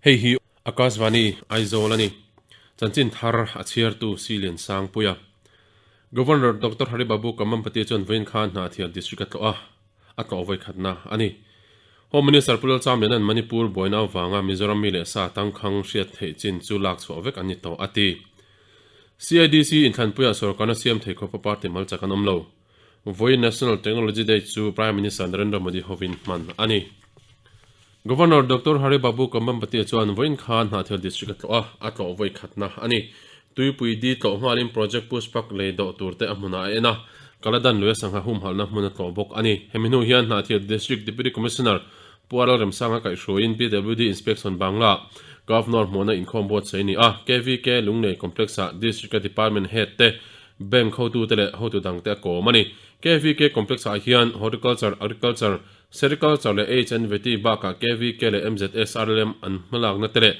Hei hi Akashvani Aizawl a ni. Chanchin thar a chhiartu Silian Sangpuia. Governor Doctor Hari Babu Kamampati chuan vawiin khan Hnahthial District a tlawh a, a tlawh vawikhatna a ni. Home Minister Pu Lalchamliana'n Manipur buaina avanga Mizoram mi leh sa tangkhang hriat theih chin chu lak chhuah vek an ni tawh a ti. CIDC inthlanpuiah sorkarna siam thei khawpa party mal chak an awm lo. Vawiin National Technology Day chu Prime Minister Narendra Modi hovin hman a ni. Governor Doctor Hari Babu Kambhampati chuan vawiin khan Hnahthial District a tlawh a, a tlawh vawi khatna a ni. Tuipui di tlawh nghalin Project Pushpak lei dawh tur te a hmunah a en a, Kaladan luia sangha humhalhna hmun a tlawh bawk a ni. Hemi hnu hian Hnahthial District Deputy Commissioner Pu Aral Remsanga kaihhruaiin PWD Inspection Bangla Governor hmuhna inkhawm buatsaih a ni a, KVK Lunglei Complex-ah District-a Department Head te Bank hotute leh hotu dangte a kawm a ni. KVK Complex-ah hian Horticulture, Agriculture, Sericulture leh HNVT bakah KVK leh MZSRLM an hmalakna te leh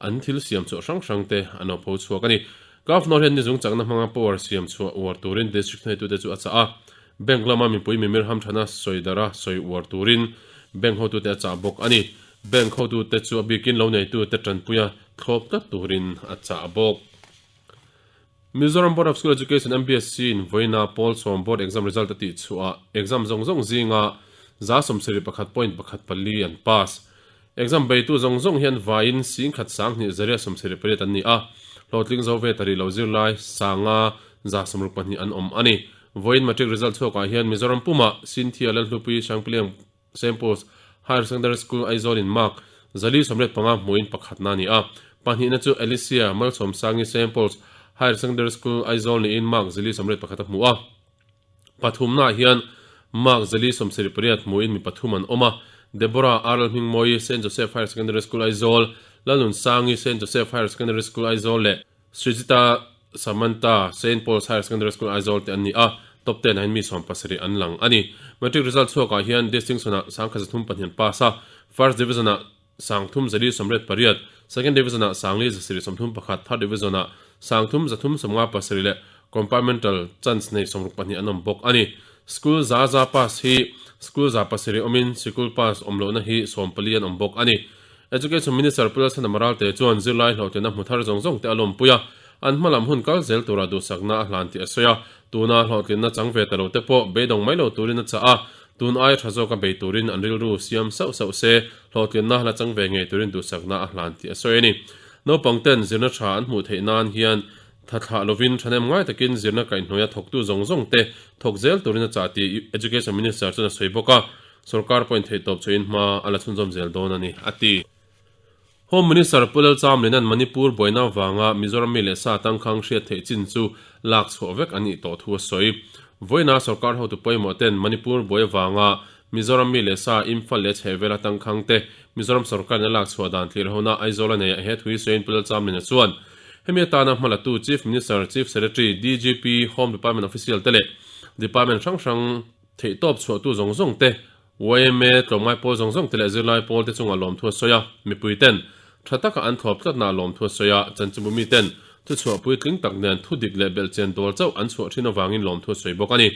an thil siam chhuah hrang hrang te an lo pho chhuak a ni. Governor hian nizung chakna hmanga power siam chhuah uar turin District hnaitute chu a chah a. Bank lama mipui mimir hamthana sawi dara sawi uar turin Bank hotute a chah bawk a ni. Bank hotute chu a bikin lo neitute tanpuia thlawp tlat turin a chah bawk. Mizoram Board of School Education, MBSE, in vawiina Pawl sawm Board Exam result a tih chhuah exam zawng zawng zinga 71 point pakhat pali an pass. Exam beitu zawng zawng hian vaiin singkhat sanghnih zaria 78 an ni a, hlawhtling zo ve ta rih lo zirlai sanga 62 an awm a ni. Vawiin Matric result chhuakah hian Mizoram pumah Cynthia Lalhlupui Hrangpiliang Saint Paul's Higher Secondary School Aizawl in mark 485 hmuhin pakhatna a ni a. Pahnihna chu Alicia Malsawmsangi Saint Paul's Higher Secondary School Aizawl niin mark 481 a hmu a. Pathumnaah hian mark 478 hmuhin mi pathum an awm a. Deborah R Hmingmawii Saint Joseph Higher Secondary School Aizawl, Lalnunsangi Saint Joseph Higher Secondary School Aizawl leh Srijita Samanta, Saint Paul's Higher Secondary School, Aizawl te an ni a, top ten ah hian mi 17 an lang a ni. Matric result chhuakah hian distinction ah 1,302 an pass a, first division ah 3,088, second division ah 4,031, third division ah 3,357 leh compartmental chance nei 62 an awm bawk a ni. School za za pass hi school za pasarih awmin sikul pass awm lohna hi 14 an awm bawk a ni. Education Minister Pu Lalchhana Maralte chuan zirlai hlawhtlinna hmu thar zawng zawng te a lawmpui a, an hmalam hun kal zel tura duhsakna a hlan tih a sawi a, tuna hlawhtlinna chang ve ta lo te pawh beidawng mai lo turin a chah a, tun aia tha zawka bei turin an rilru siam sauh sauh se, hlawhtlinna la chang ve ngei turin duhsakna a hlan tih a sawi a ni. Naupang ten zirna tha an hmuh theih nan hian tha thlah lovin thahnem ngai takin zirna kaihhnuaia thawktu zawng zawng te thawk zel turin a chah tih Education Minister chuan a sawi bawk a. Sorkar pawhin theihtawp chhuahin hma a la chhunzawm zel dawn a ni, a ti. Home Minister Pu Lalchamlina'n Manipur buaina avanga Mizoram mi leh sa tangkhang hriat theih chin chu lak chhuah vek a nih tawh thu a sawi. Vawiina sorkar hotu pawimawh ten Manipur buai avanga Mizoram mi leh sa Imphal leh chhehvela tangkhang te Mizoram sorkarin a lak chhuah dan thlir hona Aizawl a neiah he thu hi sawiin Pu Lalchamlina chuan hemi atana hmalatu Chief Minister, Chief Secretary, DGP, Home Department official te leh Department hrang hrang Theihtawp chhuahtu zawng zawng te, yma tlawmngai pawl zawng zawng te leh zirlai pawl te chungah lawmthu a sawi a, mipui ten tha taka an thlawp tlatnaah lawmthu a sawi a, chanchinbu mi ten thuchhuah puitling tak nen thu dik leh belhchian dawl chauh an chhuah thin avangin lawmthu a sawi bawk a ni.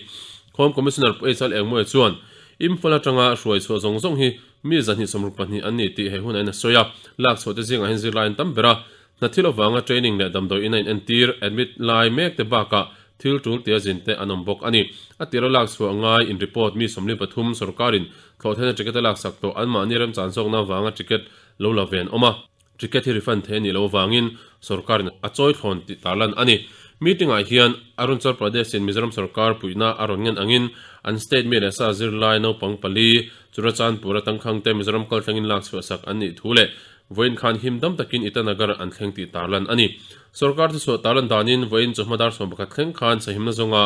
Home Commissioner Pu HL Engmawia chuan Imphal atanga hruai chhuah zawng zawng hi mi 232 an ni tih he hunah in a sawi a, lak chhuah te zingah hian zirlai an tam ber a, Hna thil avanga training leh damdawi in a inentir, admit, lai mek te bakah thil tul tia zin te an awm bawk a ni. A tira lak chhuah ngai in report mi 43 sorkarin thlawhtheihna ticket a laksak tawh anmahni remchan zawkna avanga ticket lo la ve an awm a. Ticket hi refund thei a nih loh avangin sorkarin a chawi thlawn tih tarlan a ni. Meeting ah hian Arunachal Pradesh in Mizoram sorkar puihna a rawn ngen angin an state mi leh sa zirlai naupang pali Churachandpur atangkhang te Mizoram kaltlangin lak chhuahsak an nih thu leh Vawiin khan him dam takin Itanagar an thleng tih tarlan a ni. Sorkar chu chhuah tarlan danin vawiin chawhma dar 11 thleng khan sahimna zawnga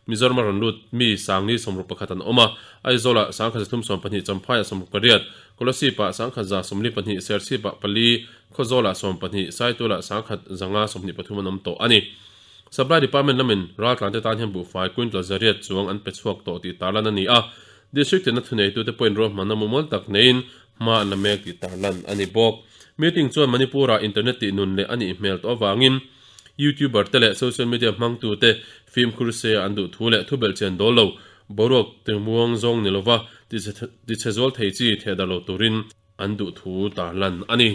Mizoram a rawn lut mi Sangli 61 an awm a, Aizawlah 1312, Champhaiah 68, Kolasipah 1142, Serchhipah pali, Khawzawlah 12, Saitualah 1123 an awm tawh a ni. Supply Department lamin raltlante tan hian buhfai quintal zariat chuang an pe chhuak tawh tih tarlan a ni a, District tina thuneitute pawhin ruahmanna mumal tak neiin hma an la mek tih tarlan a ni bawk. Meeting chuan Manipur-ah internet tih nun leh a nih hmel tawh avangin YouTuber te leh social media hmangtute fimkhur se an duh thu leh thubelhchian dawl lo boruak timuang zawng ni lova tichhe zual thei chi theh darh lo turin an duh thu tarlan a ni.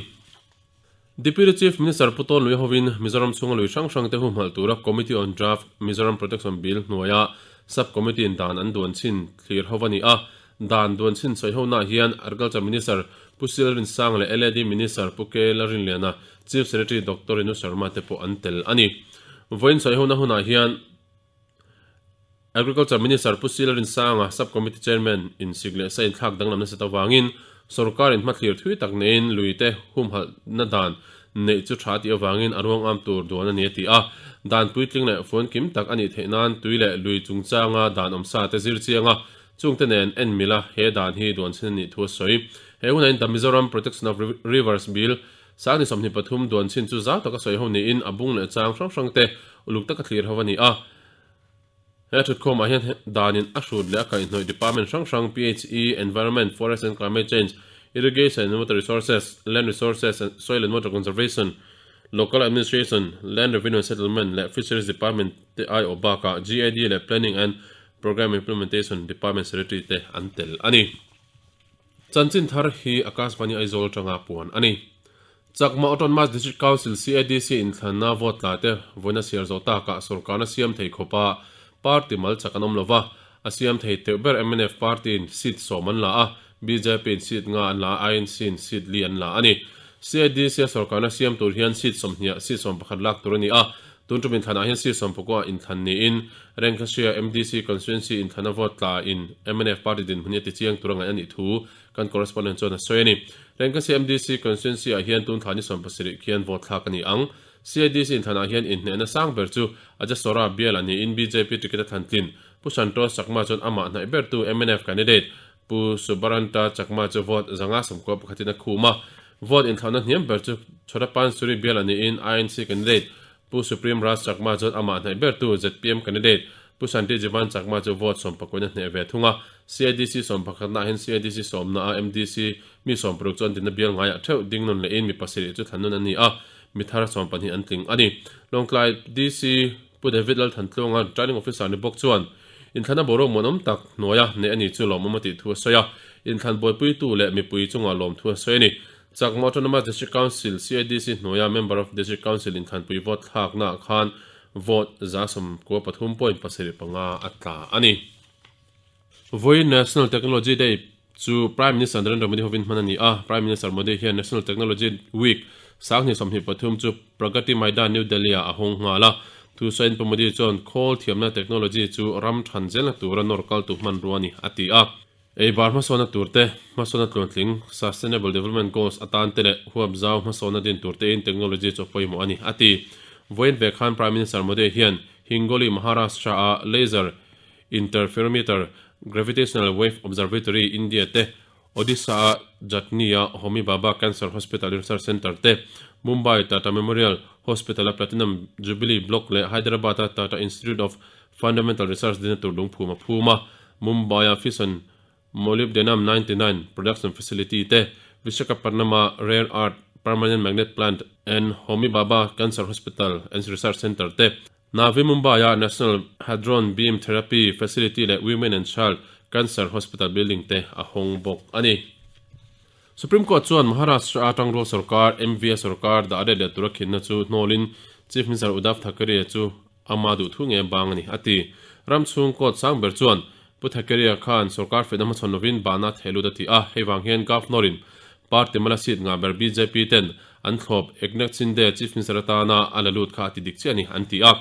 Deputy Chief Minister Pu Tawn Lui hovin Mizoram chhunga lui hrang hrangte humhalh tura Committee on Draft Mizoram Protection Bill hnuaia Sub Committee in dan an duan chhin thlir ho a ni a. Dan duan chhin sawi honaah hian Agriculture Minister Pu Sil Rinsang leh LAD Minister Pu K Lalrinliana, Chief Secretary Doctor Renu Sharma te pawh an tel a ni. Vawiin sawi hona hunah hian Agriculture Minister Pu Sil Rinsanga, Sub Committee Chairman in sik leh sa inthlak danglam nasa ta vangin sorkar in hmathlir thui tak neiin lui te humhalhna dan neih chu tha tih avangin a ruang am tur duan a ni a ti a. Dan puitling leh fuan kim tak a nih theih nan tui leh lui chungchanga dan awmsa te zir chiang a, chungte nen en mila he dan hi duan chin a nih thu a sawi. He hunah in The Mizoram Protection of Rivers Bill Sangni 23 duan chin chu zau taka sawi ho niin a bung leh chang hrang hrang te uluk taka thlir ho a ni a. He thutkhawmah hian danin a hrut leh a kaihhnawih department hrang hrang PHE, Environment, Forest and Climate Change, Irrigation and Water Resources, Land Resources and Soil and Water Conservation, Local Administration, Land Revenue and Settlement leh Fisheries Department te aiawh bakah GAD leh Planning and Programme Implementation Department Secretary te an tel a ni. Chanchin thar hi Akashvani Aizawl atanga puan a ni. Chakma Autonomous District Council, CADC, inthlanna vote tla te vawiin a siar zawh takah sorkarna siam thei khawpa party mal chak an awm lo va, a siam thei teuh ber mnf party in seat sawm an la a, bjp in seat nga an la a, INC in seat li an la a ni. CADC a sorkarna siam tur hian seat sawmhniah seat 11 lak tur a ni a, tun tum inthlanah hian seat sawmpakua inthlan niin Rengkhashia MDC constituency inthlana vote tla in mnf party dinhmun hi a tichiang tur a ngaih a nih thu kan correspondent chuan a sawi a ni. Rengkhashia MDC constituency ah hian tun thla ni 70 khian vote thlak a ni ang. CADC inthlanah hian inhnehna sang ber chu Ajasora bial a niin bjp ticket a thlan tlin Pu Santosh Chakma chuan amah hnaih bertu mnf candidate Pu Subaranta Chakma chu vote zanga sawmkua pakhatin a khum a. Vote inthlauhna hniam ber chu Chhorapansuri bial a niin INC candidate Pu Supreme Raj Chakma chuan amah hnaih bertu zpm candidate Pu Shanti Jivan Chakma chu vote sawmpakuin a hneh ve thung a. CADC sawmpakhatnaah hian CADC sawmnaah MDC mi 60 chu an dinna bial ngaiah theuh ding nawn lehin mi pasarih chu thlan nawn an ni a, mi thar 12 an tling a ni. Lawngtlai DC Pu David Lalthantluanga Returning Officer ni bawk chuan inthlana boruak muanawm tak hnuaia neih a ni chu lawmawm a tih thu a sawi a, inthlan buaipuitu leh mipui chungah lawmthu a sawi a ni. Chakma Autonomous District Council, CADC, hnuaia Member of District Council inthlanpui vote thlaknaah khan vote 93.75 a tla a ni. Vawiin National Technology Day chu Prime Minister Narendra Modi hovin hman a ni a. Prime Minister Modi hian National Technology Week 2023 chu Pragati Maidan, New Delhi-ah a hawng nghal a. Thusawiin Pu Modi chuan khawl thiamna technology chu ram than zelna tura nawr kaltu hmanrua a ni, a ti a. Ei bar hmasawnna tur te, hmasawnna tluantling, Sustainable Development Goals, atan te leh huap zau hmasawnna din tur tein technology chu a pawimawh a ni, a ti. Vawiin ve khan Prime Minister Modi hian Hingoli, Maharashtra-a Laser Interferometer Gravitational Wave Observatory, India te, Odisha-a Jatni-a Homi Bhabha Cancer Hospital Research Centre te, Mumbai Tata Memorial Hospital-a Platinum Jubilee Block leh Hyderabad-a Tata Institute of Fundamental Research dina tur lungphum a phum a, Mumbai-a Fission Molybdenum 99 Production Facility te, Visakhapatnam-a Rare Earth Permanent Magnet Plant and Homi Bhabha Cancer Hospital and Research Centre te, Navi Mumbai-a National Hadron Beam Therapy Facility leh Women and Child Cancer Hospital Building te a hawng bawk a ni. Supreme Court chuan Maharashtra atang rual sorkar, MVA sorkar dah let leh tura khinna chu hnawlin Chief Minister Uddhav Thackeray chu Ama duh thu nge bang a ni, a ti. Ram chhung court sang ber chuan Pu Thackeray khan sorkar fehna hmachhawn lovin bahna a theh lut a ti a, hei vang hian Governor-in party mala seat ngah ber bjp ten an thlawp Eknath Shinde Chief Minister atana a la lut kha a ti dik chiah a ni, an ti a.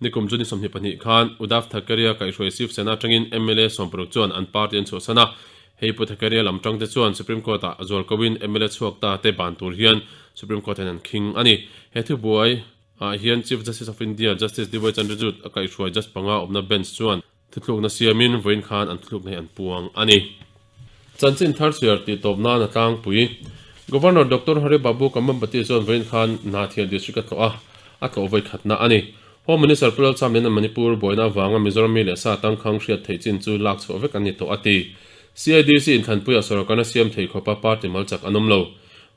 Nikum chu ni 22 khan Uddhav Thackeray-a kaihhruai Shiv Sena atangin mla 60 chuan an party an chhuahsan a, hei Pu Thackeray-a lam tangte chuan Supreme Court-ah zual koin mla chhuak ta te ban tur hian Supreme Court hian an khing a ni. He thubuai Ah hian Chief Justice of India Justice DY Chandrachud a kaihhruai Judge panga awmna bench chuan thuthlukna siamin vawiin khan an thuthlukna hi an puang a ni. Chanchin thar chhiar tih tawp nan a tlangpui. Governor Doctor Hari Babu Kambhampati chuan vawiin khan Hnahthial District a tlawh a, a tlawh vawi khatna a ni. Home Minister Pu Lalchamlian Manipur buaina avanga Mizoram mi leh sa tangkhang hriat theih chin chu lak chhuah vek an ni tawh a ti. CADC inthlanpuiah sorkarna siam thei khawpa party mal chak an awm lo.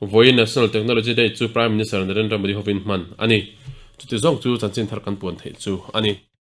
Vawiin National Technology Day chu Prime Minister Narendra Modi hovin hman a ni. Chuti zawng chu chanchin thar kan puan theih chu a ni.